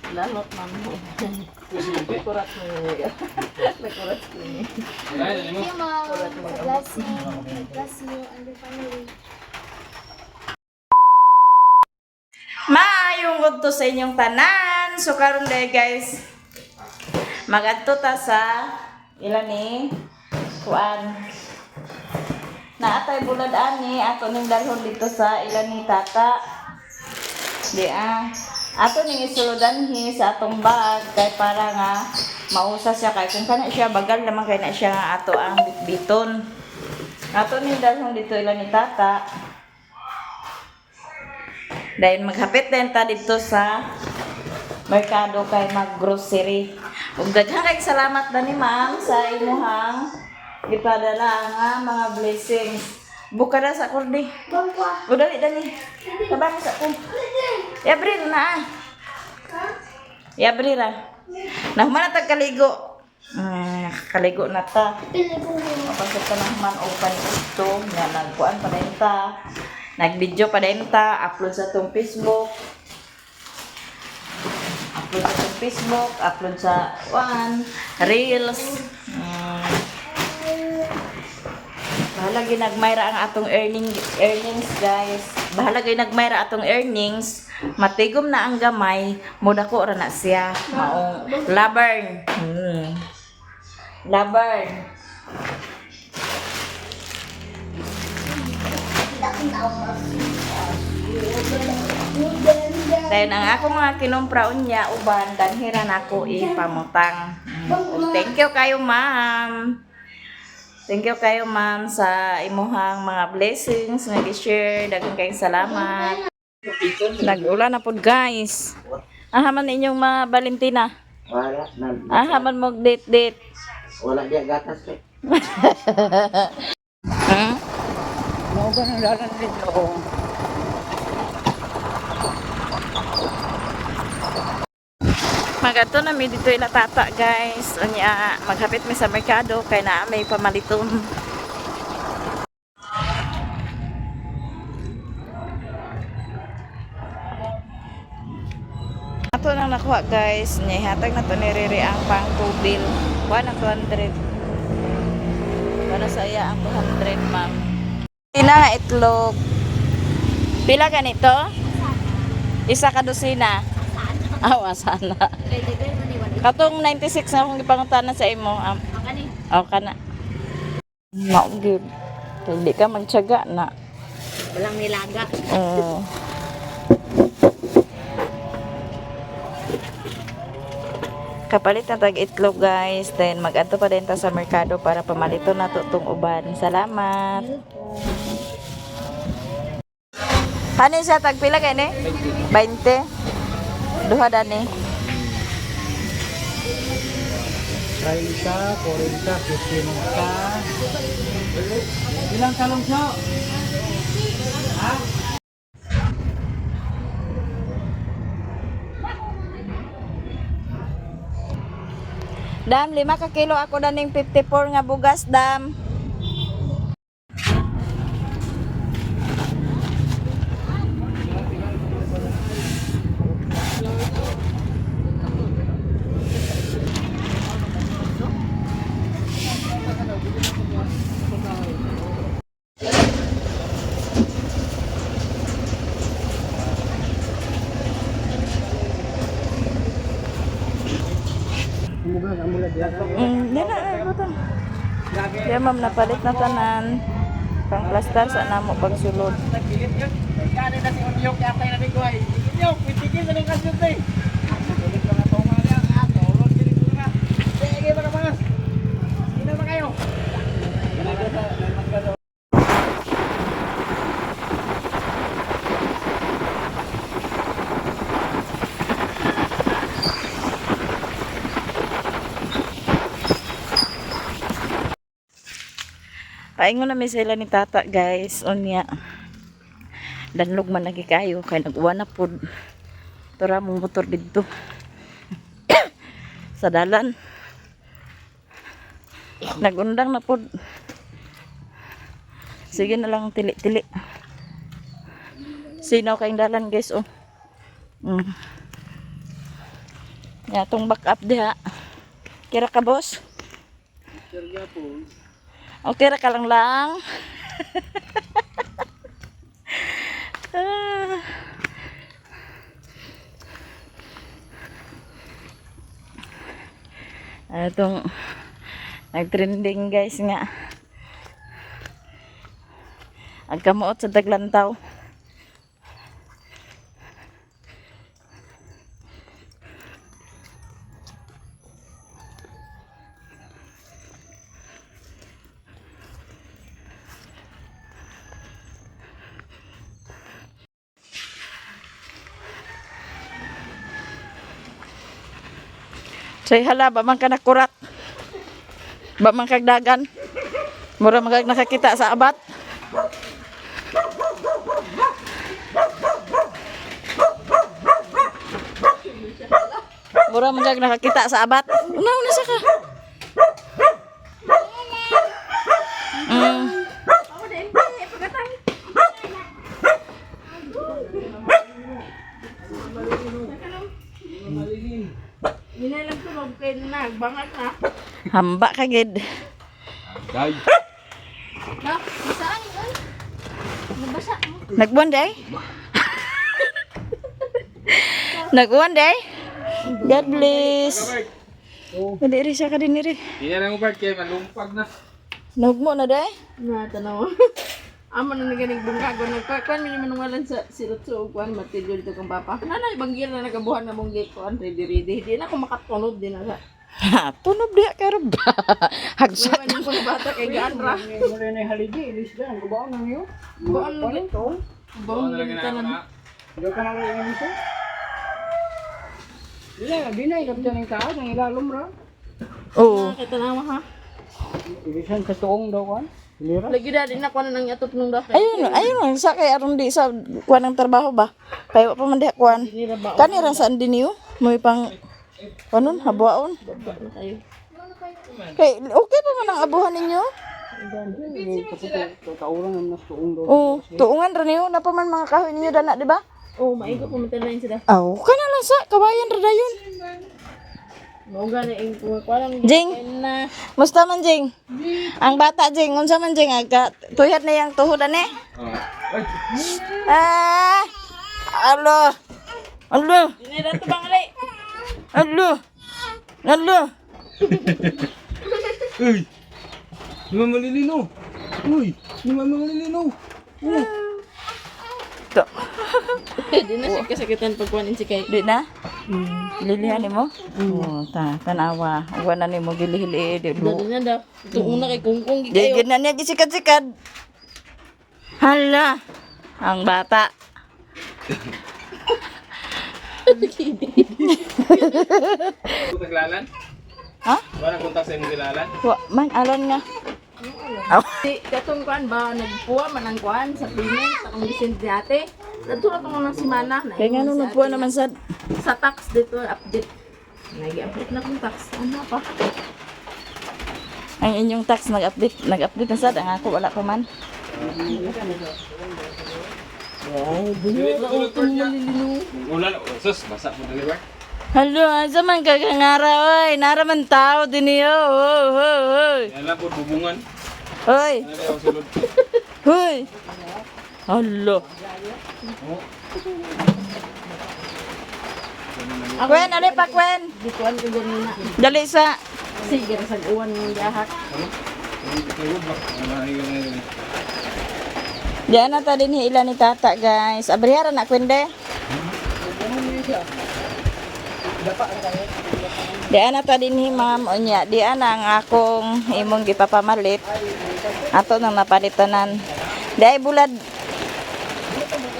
Salamat, ma'am. Kurat mo yun. Nakurat ko yun. Thank you, Mom. God bless you. God bless you and your family. Maayong udto sa inyong tanan. So karon day guys, magadto ta sa ila ni kuan. Naatay bulad ani ato ning dalhon dito sa ila ni tata. Di ah. Ato ning isuludan hi sa atong bag kay para nga mausa siya kay kung kana siya bagal naman kay na siya nga ato ang bitbiton. Ato ning dalhon dito ila ni tata. Dahil maghapit din ta dito sa merkado kay mag-grocery. Ug daghan kay salamat dani, ma'am, sa imuhang gipadala nga mga blessings. Buka na sa kurdi. O dali dani. Tabang sa ko. Yabri na ah. Yabri ra. Nahuman na tag kaligo. Kaligo na ta. Mapasok ka na human open ito. Nga nagkuan pa din ta. Nag-video pa din ta. Upload sa tong Facebook. Upload sa tong Facebook. Upload sa one. Reels. Bahala ginagmayra ang atong earnings, guys. Bahala ginagmayra atong earnings. Matigom na ang gamay, mudako ra na siya. Maong labarn. Labarn. Dayon ang ako mga kinumpra unya uban danhira nako ipamutang. Thank you kayo, ma'am. Thank you kayo, ma'am, sa imuhang mga blessings nga gi-share. Daghang kayong salamat. Nag-ulan na pod, guys. Aha man inyong mga Valentina. Wala na. Aha man mo date date. Wala diya gatas eh. Hmm? Mao ba nang dalan dito? Magadto na mi dito ila tata, guys. Unya maghapit mi sa merkado kay naa may pamaliton. Ato nang nakuha, guys, niya hatag na to ni Riri ang pang 2 bill. 1 ang 200. Para sa iya ang 200, ma'am. Pila nga itlog? Pila ganito? Isa ka dosina. Aw, sana. Katong 96 na akong gipangutana sa imo. Oh, kana. Mao gyud. Kay di ka magtiyaga na. Walang nilaga. Oo. Kapalit na tag itlog, guys. Then mag-adto pa din ta sa merkado para pamalito na to tong uban. Salamat. Ano siya tag pila kay ni? 20. Duha dani. 30, 40, 50. Ilang talong siya? Dam, 5 ka kilo ako daning 54 nga bugas, dam. Dili na butang. Kaya ma'am, napalit na tanan. Pang plastar sa namo pang sulod. Kani na si Unyok yatay na bigoy. Unyok, pitigil na ng kasyot eh. Sige mga mga. Sino ba kayo? Paingon na mi sila ni tata, guys. Unya. Danlog man lagi kayo kay nag-uwan na pod. Tura mong motor didto. Sa dalan. Nagundang na pod. Sige na lang tili-tili. Sinaw kayong dalan, guys, oh. Ya, tong back up diha. Kira ka, boss? Okay ra ka lang lang. Ah. Atong nagtrending guys nga. Ang kamuot sa daglantaw. Say hala, ba man ka nakurat? Ba man kagdagan? Mura man kag nakakita sa abat. Mura man kag nakakita sa abat. Una una sa ka. Ginalang tunog kay nagbangat na. Hamba ka gid. Day. Na, saan yun? Nabasa mo. Nagbuwan day? Nagbuwan day? God bless. Dali ri siya ka din ri. Hindi na lang mo kay malumpag na. Nugmo na day? Na tanaw. Amo na naganing bungkago nagkuan man manungalan sa sirot sa kuan matilyo dito kang papa. Nanay banggil na nagabuhan na mong kuan ready ready. Di na ako makatunod din na sa. Ha, tunob diha karon ba? Hagsak. Wala ko bata kay gaan ra. Mula na yung haligi, ilis na. Ang gubaon ng iyo. Buon na gito. Buon na na lang na tanan. na. Hindi ka na rin ilis eh. Di na, di na. Ikapit ng taas, ang ilalom ra. Oo. Kita na ha. Ilisan sa tuong daw kan. Lira. Lagi na din ako na nang yatot nung dapat. Ayun, ayun sa kay aron di sa kuan ng trabaho ba? Kay wa pa man diha kuan. Kani ra saan din niyo? May pang kanon habuaon. Tayo. Kay okay pa man ang abuhan ninyo? Kaurang ang nas tuong daw. Oo, tuungan ra niyo na pa man mga kahoy ninyo dana, di ba? Oh, maigo pa man tanan sila. Aw, kana lang sa kawayan ra dayon. Mauga na ing kuan Jing. na. Musta man Jing? Ang bata Jing, unsa man Jing aga tuyad na yang tuhod ani? Ay, Ah! Alo. Alo. Dinira to bang ali. Alo. Alo. Uy! Di man malilino. Uy! Di man malilino. To. Di na siya kasakitan pag kuan si kay. Di na? Lilihan nimo? Oo, ta tanawa. Uwa na nimo gilihili di lu. Dali na daw. Tuong na kay kungkong gi Di kayo. gid na niya gisikad-sikad. Hala. Ang bata. Taglalan? Ha? Wala kontak sa imong gilalan? Wa man alon nga. Aw. Di katong kuan ba nagpuwa man ang kuan sa payment sa akong gisin ni ate. Dadto na tong unang semana na. Kay ngano nagpuwa naman sad. Sa tax dito update. Nagi-update na kong tax. Ano pa? Ang inyong tax nag-update, nag-update na sad ang ako wala pa man. Dili tulog part niya. Ulan, oh, sus, basa mo dili ba? Hello, asa man kagangara oy, nara man tao dinhi oh. Oh, oh, oy. Yan lang po bubungan. Oy, Ano kayo sulod? hoy. Hello. Kwen, ali pa Kwen. Di kuan ko ganina. Dali sa Sige ra sa uwan ng gahak. Ano? Tulog ba? Ano yun? Diyan na ta din ila ni tata guys. Abrihara na Kwen de. Diyan na ta din hi ma'am unya. Diyan na ang akong imong gipapamalit. Ato nang napalitanan. Di ay bulad.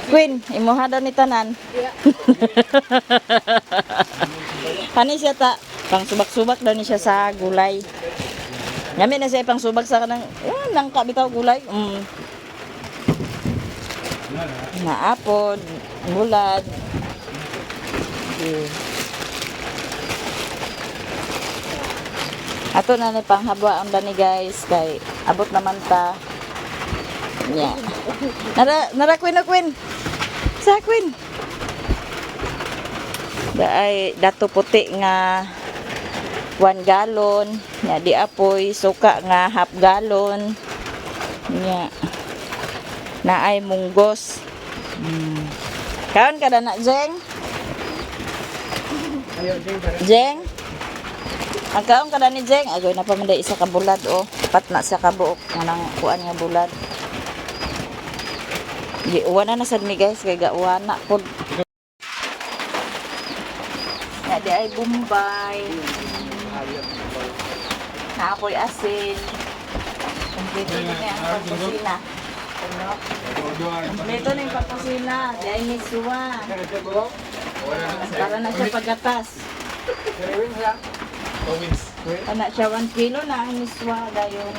Queen, imuha daw ni tanan. Kani siya ta, pang subak-subak daw ni siya sa gulay. Yami na siya pang subak sa kanang, eh, nangka bitaw gulay. Naapod, bulad. Ato na ni panghabwa ang dani guys kay abot naman ta. Nya. Nara nara Queen o Queen. Sa Queen. Daay Dato Puti nga 1 gallon, nya di apoy suka nga half gallon. Nya naay munggos. Kaon ka na na, Jeng? Jeng? Ang kaon ka na ni Jeng? Agoy na pa man day isa ka bulad oh. Pat na sa kabuok nga nang kuan nga bulad. Di uwan na na sad mi guys kay gauwan na pod. Ya di ay Bombay. Naapoy asin. Kompleto din na ang pagkusina. Kompleto na yung pagkusina. Di ay miswa. Para na siya pagatas. Ana siya 1 kilo na ang miswa dayon.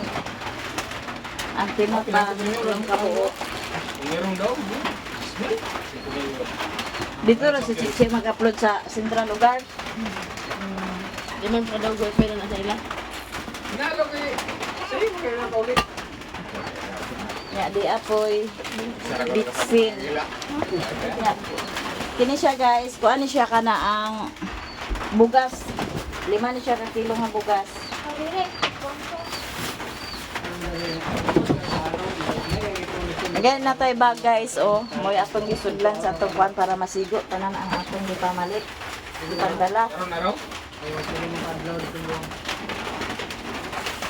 Ang tinapa ng kabuo. Meron daw. Dito ra si Chichi mag-upload sa Central Lugar. Di man pa daw girlfriend na sa ila. Nalo kay sa'yo mo kayo na ulit. Ya di apoy bitsin. Ya. Kini siya guys, kuan ni siya kana ang bugas. 5 ni siya ka kilo nga bugas. Kalire. Bongko. Again na tayo bag guys oh. Moy atong gisudlan sa atong kuan para masigo tanan ang atong gipamalit. Gipandala. Araw na raw.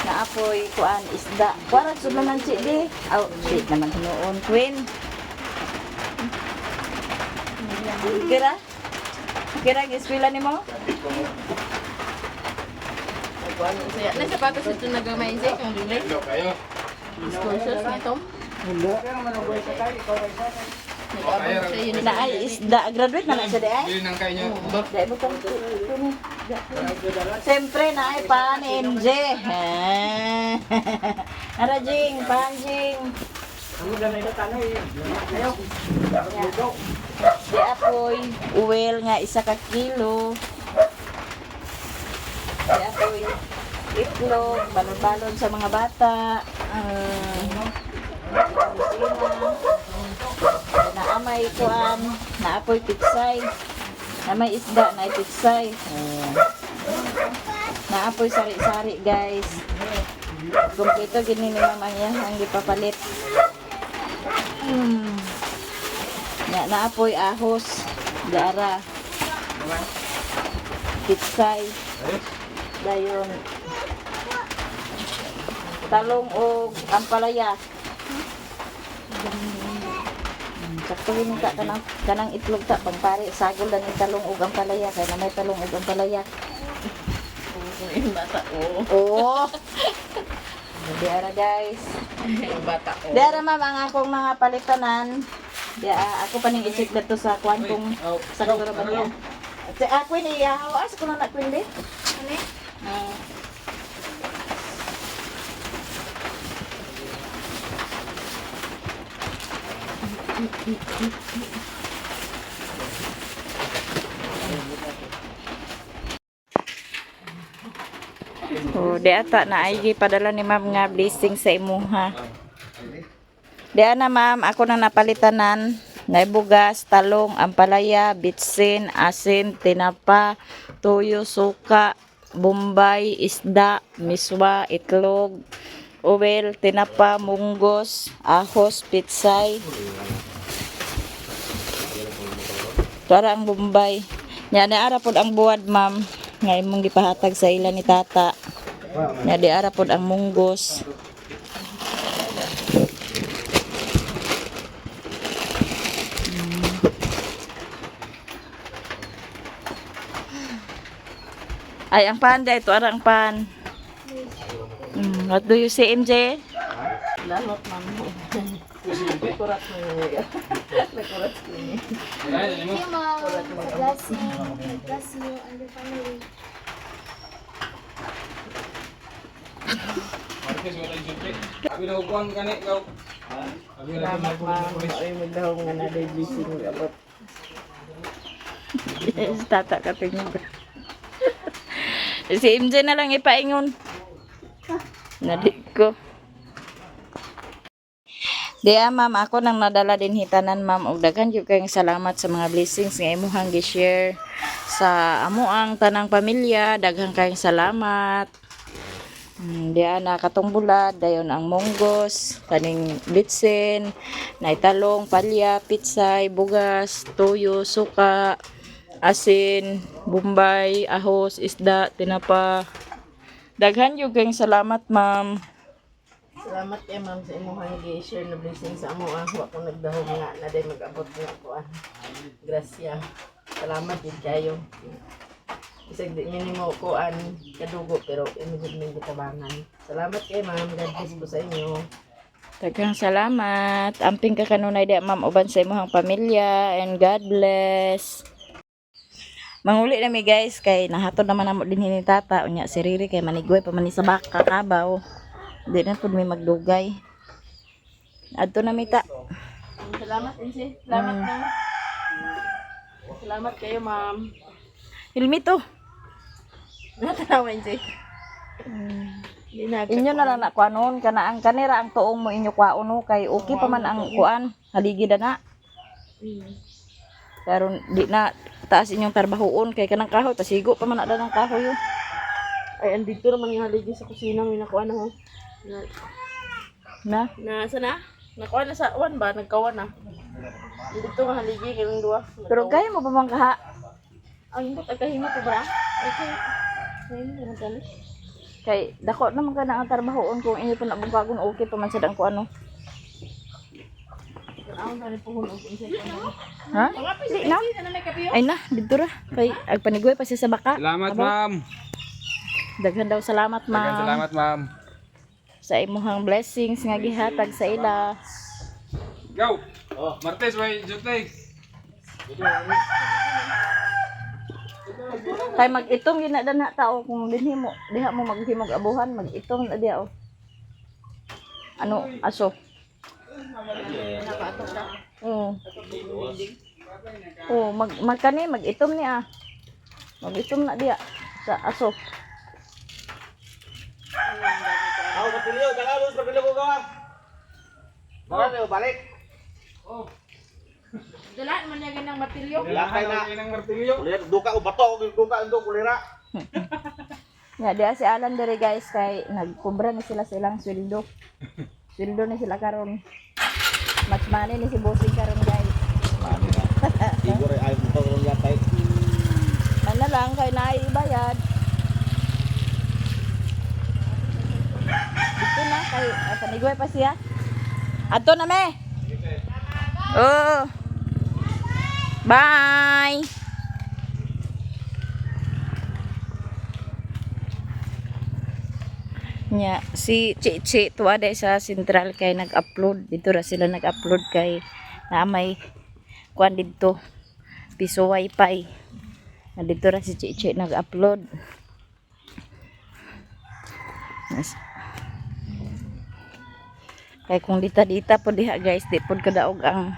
Naapoy kuan isda. Kuan sudlan ng chi di. Aw, shit naman hinuon queen. Kira? Kira giswila nimo? Saya na sapatos ito nagamay siya kang dili. Hello kayo. Excursus ni Tom. Nag-abang siya yun. Na ay isda graduate na na siya di ay. Bili ng kayo niyo. Motor. Dai mo tong ni. Siyempre na ay pan MJ. Ara jing, pan jing. Di apoy, uwel nga 1 ka kilo. Di apoy, itlog, balon-balon sa mga bata. Naamay kuan, naapoy pitsay. Na may isda, na pitsay. Oh. Naapoy sari-sari, guys. Kompleto gini ni mama niya ang gipapalit. Ya, naapoy ahos, dara. Pitsay. Dayon. Talong og ampalaya. Sakto gini ta kanang kanang itlog ta pangpare sagol lang yung talong og ampalaya kay na may talong og ampalaya. Yung bata oh. Oo. Di ara guys. Yung bata oh. Di ara ma'am ang akong mga palitanan. Di ah, ako pa ning i-check dito sa kwan kung sakto ra ba niya. Ate, ah, Queen, iyahaw. Asa ko na na, Queen, di? Ano? Ah. Oh, di ata na ay gipadala ni ma'am nga blessing sa imuha. Di ana ma'am, ako na napalitanan. Naibugas, talong, ampalaya, bitsin, asin, tinapa, tuyo, suka, bombay, isda, miswa, itlog, uwel, tinapa, munggos, ahos, pitsay. Tuara ang bombay. Nya na ara pod ang buwad ma'am. Nga imong gipahatag sa ila ni tata. Nya di ara pod ang munggos. Ay, ang pan dahil. Ito ang pan. What do you say, MJ? Lalot man. Kurat mo yun. Nakurat ko yun. Thank you, Mom, for blessing. God bless you and your family. Marquez, wala yung sulti. Abi na kukuhan ka ni, ikaw. Abi na Salamat ma'am. Ay magdahong nga na day blessing abot. Yes, tata ka tingin. Si MJ na lang ipaingon. Nadik ko. Di ah, ma'am, ako nang nadala din hitanan, ma'am. Og daghan gyud kayong salamat sa mga blessings nga imuhang gi-share Sa amo ang tanang pamilya, daghang kayong salamat. Diya na katong bulad, dayon ang monggos, kaning bitsin, naitalong, palya, pitsay, bugas, toyo, suka, asin, bombay, ahos, isda, tinapa. Daghan yung kayong salamat, ma'am. Salamat kay ma'am sa imong gi-share na blessing sa amo ah. Wa ko nagdahom nga na day mag-abot nga ako ah. Grasya. Salamat gid kayo. Isag di nimo kuan kadugo pero imo gid ning gitabangan. Salamat kay ma'am. God bless po sa inyo. Daghang salamat. Amping ka kanunay di ma'am uban sa imong pamilya and God bless. Manguli na mi guys kay nahatod naman namo dinhi ni tata unya si Riri kay manigway pa man ni sa baka kabaw. Di na pud mi magdugay. Adto na mi ta. Salamat Insi. Salamat ma'am. Salamat kayo ma'am. Hilmito. Natanawa Insi. Di na Inyo na lang na kuanon kana ang kanira ang tuong mo inyo kwaon no kay okay pa man ang kuan haligi na. Pero di na taas inyong trabahoon kay kanang kahoy pasigo pa man na ng kahoy oh. Ay, andito naman yung haligi sa kusina. May nakuha na ho. Na, Na. na, saan na? Nakuha na sa uwan ba? Nagkawa na. Dito nga haligi, kayong duwa. Pero kaya mo pa man kaha. Ang himot, ang kahimot ko ba? Ay, kay... Ngayon, naman tali. Kay dako naman ka na ang trabahoon kung inyo pa nabungkagon okay pa man sad ang kuano. Ang tali po hunog. Ha? Di na. Ay na, dito ra. Kay ag panigway pa siya sa baka. Salamat, ma'am. Daghan daw salamat, Daghang ma'am. salamat, ma'am. Sa imuhang blessings nga gihatag sa ila. Go. Martes, may Tuesday. Kay mag-itom gyud na dana tao kung dinhi mo diha mo maghimog abuhan, mag-itom na diha oh. Ano aso? Oo. Oh, mag magkani mag-itom ni ah. Mag-itom na diha sa aso. Ako kapilyo, dala los kapilyo ko gawa. Balik, balik. Dalaan man niya ganang matilyo. Lakay na. Ng martilyo. Kulira, duka o bato, duka ando kulira. Nga diha si Alan dere guys kay nagkubra ni sila sa ilang sweldo. Sweldo ni sila karon. Match money ni si Bossing karon guys. Siguro ay mo to ron yatay. Ano lang kay naay ibayad. Dito na kay panigway pa siya. Adto na me. Oh. Bye. Nya si Chichi tuwa day sa sentral kay nag-upload dito ra sila nag-upload kay na may kuan didto piso wifi. Na dito ra si Chichi nag-upload. Yes. Kay kung dita-dita po diha guys, di pod kadaog ang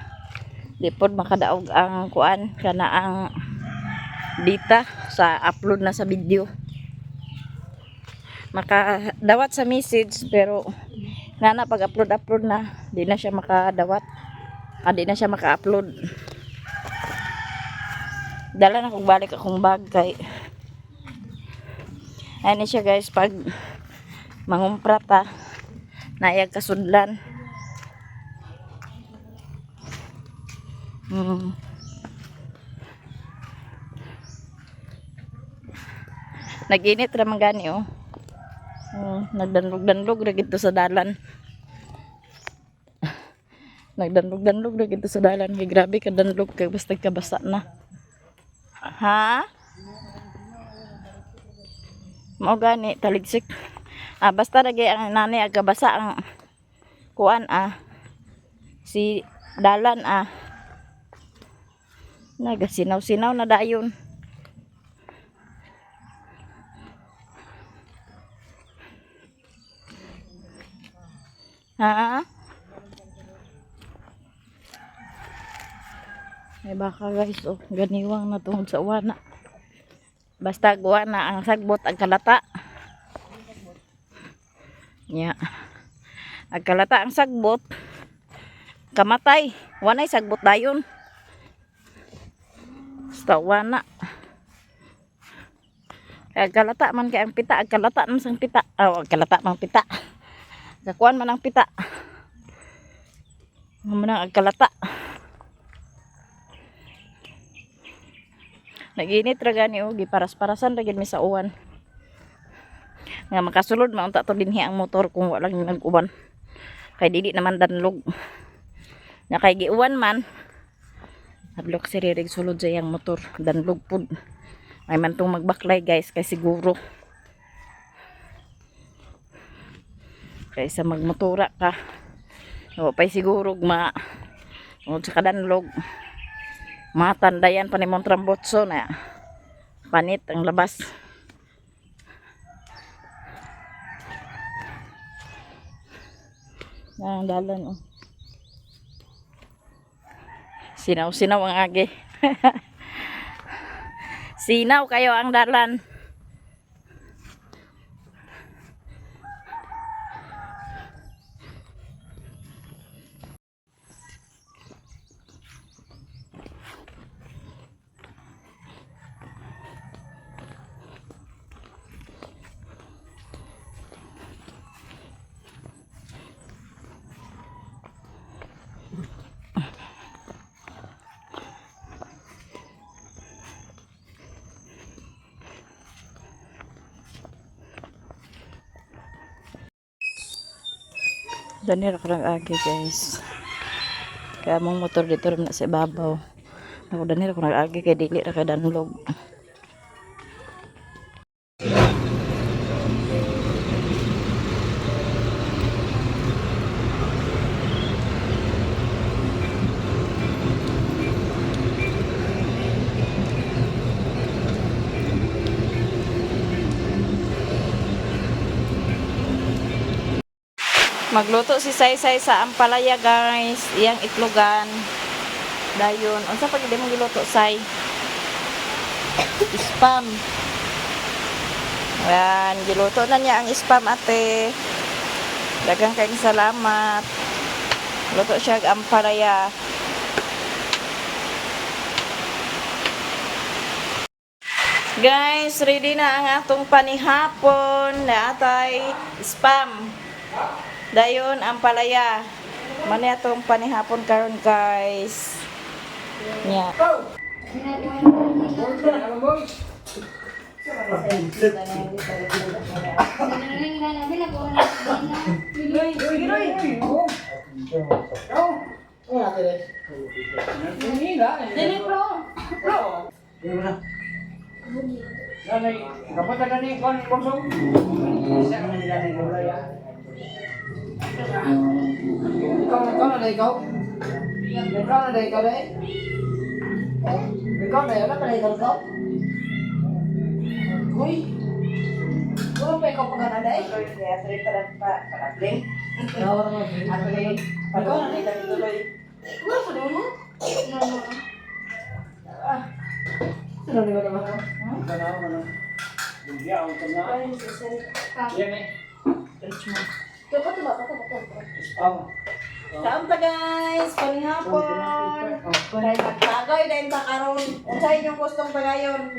di pod makadaog ang kuan kana ang dita sa upload na sa video. Makadawat sa message pero nana pag upload upload na di na siya makadawat. Ah, di na siya maka-upload. Dala na kong balik akong bag kay ano siya guys pag mangumpra ta naayag kasudlan. Nag-init ra man gani oh. Nagdanlog-danlog ra gito sa dalan. Nagdanlog-danlog ra gito sa dalan kay grabe ka danlog kay basta kabasa na. Ha? Mao gani taligsik. Ah, basta lagi ang nanay ang kabasa ang kuan ah. Si dalan ah. Nagasinaw-sinaw na dayon. Ha? Ay baka guys, oh, ganiwang na tungod sa uwana. Basta guwa na ang sagbot ang kalata. Nya. Ang kalata ang sagbot. Kamatay. Wanay sagbot dayon. Basta wana. Kay kalata man kay ang pita, agkalata man sang pita. Aw, agkalata man pita. Kakuan man ang pita. Mao man ang agkalata. Naginit ra gani og giparas-parasan ra gyud mi sa uwan. Nga makasulod maunta to dinhi ang motor kung wala lang nag-uwan. Kay dili naman danlog. Nga kay giuwan man. Hadlok si Ririg sulod sa iyang motor. Danlog pud. May man tong magbaklay, guys, kay siguro. Kaysa magmotora ka. O pay siguro ma tungod sa kadanlog. Matandayan pa ni mong trambotso na panit ang labas. Ang dalan, oh. Sinaw-sinaw ang agi. Sinaw kayo ang dalan. Dani ra karang agi, guys. Kaya mong motor dito rin na sa ibabaw. Ako dani ra ko nag-agi kay dili ra kay danlog. Magluto si Saysay sa ampalaya, guys. Iyang itlogan. Dayon, unsa pa gid mo giluto, Say? Spam. Ayan, giluto na niya ang spam, ate. Daghang kayong salamat. Luto siya og ampalaya. Guys, ready na ang atong panihapon na atay spam. Dayon ang palaya. Mani atong panihapon karon, guys. Nya. Ikaw, ikaw na ikaw. Ikaw na ikaw na. Ikaw na, wala pa na ikaw ikaw. Uy. Wala pa ikaw pag na eh. Ikaw na Sino ni wala ba? Kaon ta, guys, panihapon. Kay magtagoy din ta karon. Unsa inyong gustong pagayon?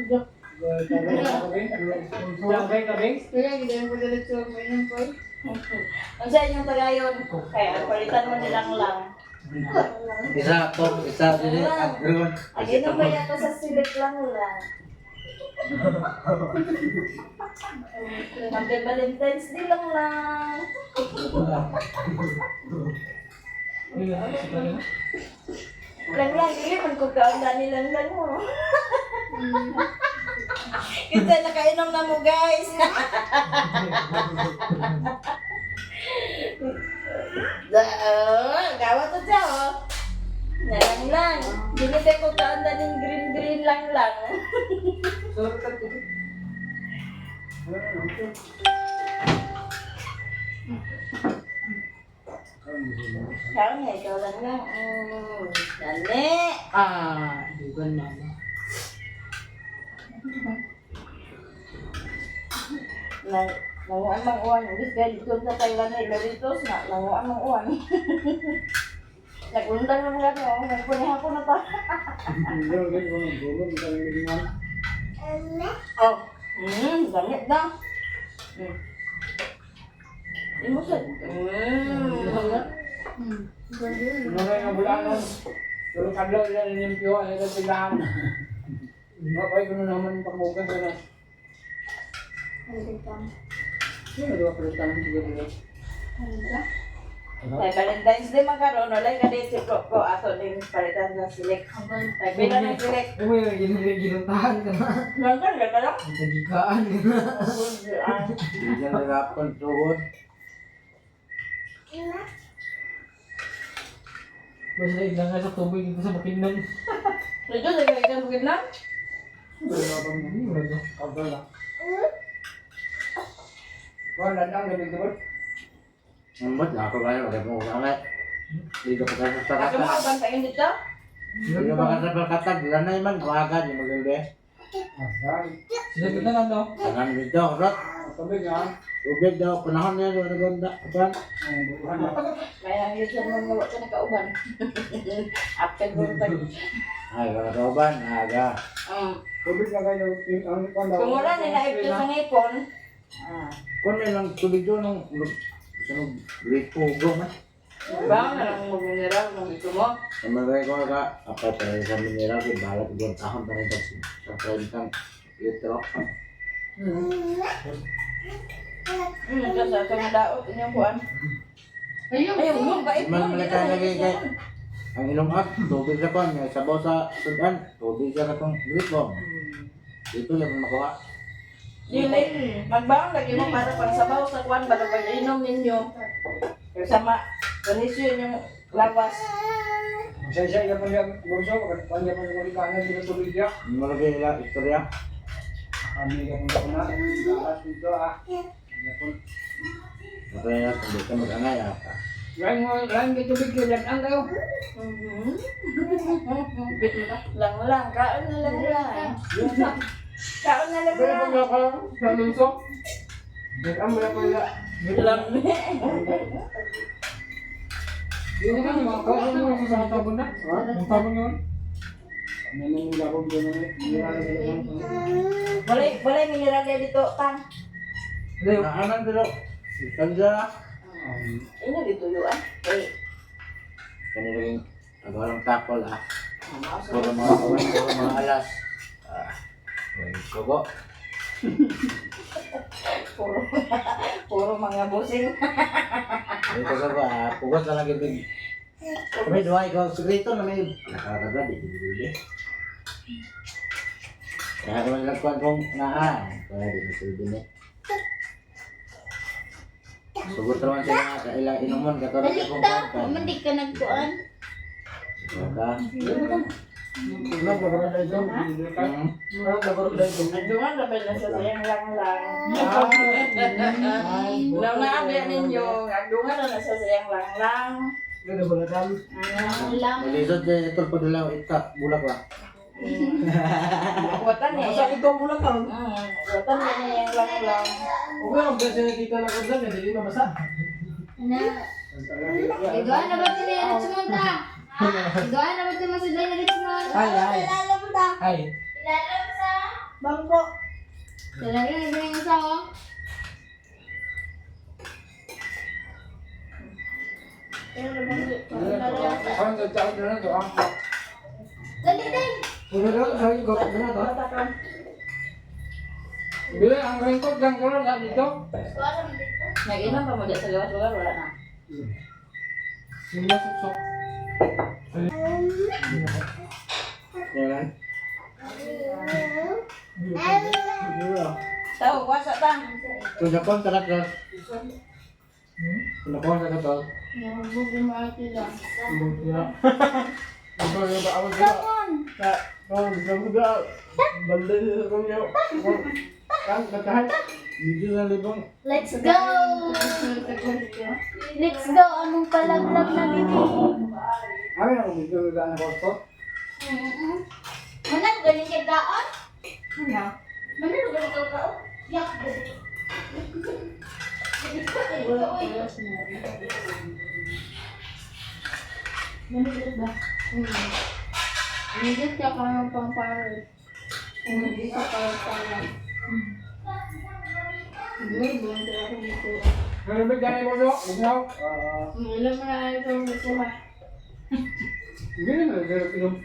Unsa inyong pagayon? Kay ang palitan mo nilang lang. Isa to, isa dili, agron. Ang ba yato sa silip lang lang. Happy Valentine's Day lang lang. Lang lang, dili man ko kaon na nilang lang mo. Kita nakainom na mo, guys. Da, oh, gawa to siya, oh. Na lang lang. Dili tayo ko kaon na ning green green lang lang. Kaon niya, ikaw lang lang. Dali. Ah, dugan mama. Nang nanguan mang uwan, imbis kaya dito sa Thailand ay Doritos na nanguan mang uwan. Nagundang naman gani, oh, nagpunihan ko na pa. Oh, Gamit na. Imo sa. Ano nga bulanon? Pero kadlaw nila ninimpyo, ano ito tindahan. Mapay ko na naman pagbukas na. Sino daw palitan ng tiga dito? Kay Valentine's Day man karon, walay ka din si Coco ato din palitan sa silek. Kay pila ng silek. Uy, ginuntahan ka na. Nangkan ka lang. Tagikaan ka na. Hindi na rapon tuhod. Basta ilang nga sa tubig dito sa Bukidnon. Medyo nagkaikan bukid lang. Wala pa mo. Wala. Wala lang gabi gabi. Ambot na ako kayo, wala mo ulangat. Dito ka sa Ako mo pakatag. bantayan dito. Dito ka sa pakatag, lanay man, kuwaga, di magulbe. Sila kita na to. Tangan dito, rot. Tubig ha. Tubig daw, panahon niya, wala gonda. Pan. May nangyay siya mo nga ka nakauban. After buntag. Ay, wala kauban, aga. Tubig na kayo. Ang Kung wala nila ito sa ngipon, ah, Kung may lang tubig doon, nung sunog, gripo, go man. ba na lang magmineral nung ito mo. Kamagay ko ka, apa pa sa mineral, kay balat doon tahon pa rin sa 30 litro. Ito sa itong daot inyong kuan. Ayun. Ay, mo bait mo. Man malakay lagi kay ang ilong up, tubig sa kon, may sabaw sa sudan, tubig sa katong gripo. Dito lang makuha. Dili, magbaon lagi mo para pagsabaw sa kuan ba pag inom ninyo. Sama, kanisyo inyong lawas. Siya siya pa niya bunso, pag niya pa niya kanan dito tubig niya. Malagay ila istorya. Kami ka kung na. Alas dito ah. Kaya kung di ka mag-angay ah. Lain mo, lain kay tubig kay ang kayo. Lang lang, kaon na lang lang. Kaon na lang Pero lang. pag ka sa lunso. Ang wala ko ya. Lami. Yung kan mga kaon mo sa tabon na. Ang tabon yun. Walay, walay mineral dito, tang. Naanan pero kanja. Inyo dito yun. Ay, Kanila yung agalang takol ah. Puro mga kawan, puro mga alas. Ah, may kubo. puro puro mga busing. Dito sa ba, ah, pugos na lang ibig. Kami duha ikaw sikreto na may nakakagad di di. Kaya kung lang kuan kung naa, kaya di masulbi ni. Sugot naman sila sa ilang inuman katulad Dali kung ta. kuan. Mandik ka nagkuan. Ka. Nagduman na ba na sa sayang lang lang. Naunaan ba ninyo? Nagduman na sa sayang lang lang. Lang. Malisod kay ito pa dalaw ita bulak ba. Watan niya. Masakit ko ang bulag karon. Watan niya yung lang lang. Okay, ang best na kita lang ko dyan, hindi mabasa. Ana. Idoan na ba sila yung Richmond ta? Idoan na ba sila sila yung Richmond? Ay, ay. Ilalam ta. Ay. Ilalam sa bangko. Talaga na yung isa oh. Dali din. Bila ang raincoat lang karon na dito. Nag-inom pa mo dyan sa gawas lugar, wala na. Sila suksok. Yan. Tao, wasa ta. Kung nakon sa katol. Kung nakon sa katol. Nahubog yung mga sila. Medyo na libong. Let's go! Let's go! Anong palaglag na bibi? Amin ang dito na ko. Manang galing kay gaon? Ano? Manang galing kay gaon? Yak! Nandito ka ng pang parrot. Hindi ka parang. Buwan ako dito. Nalabig dahil mo so, bugnaw. Wala mo na ay itong kuha. Hindi na, nalabig inom.